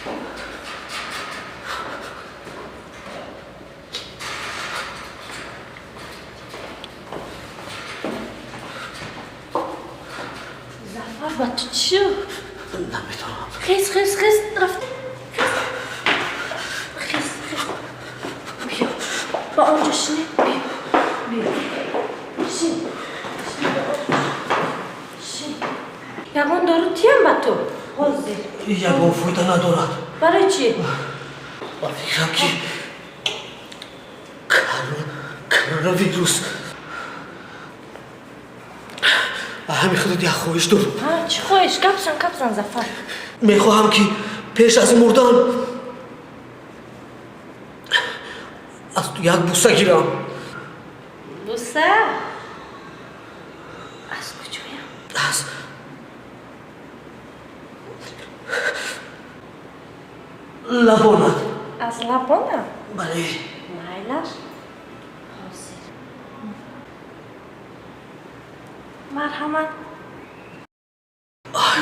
Зафар, ба ту чӣ шуд? Наметавонам. Хез, хез, хез, рафт. Хез, хез. Биё. Ба онҷо шине. Биё. Биё. Шин. Шин, ба онҷо. Шин. Ягон дору тиям ба ту? Ҳозир. Ягон фоида надорад. Барои чӣ? Ба фикрам, ки коронавирус. Ҳамин худат як хоҳиш дорам. Ҳа, чӣ хоҳиш? Гапзан, гапзан, Зафар. Мехоҳам, ки пеш аз мурдан аз ту як буса гирам. Буса? Аз куҷоям? Аз лабонат. Аз лабонам? Бале. Майлаш. Ҳозир. Марҳамат. Ай.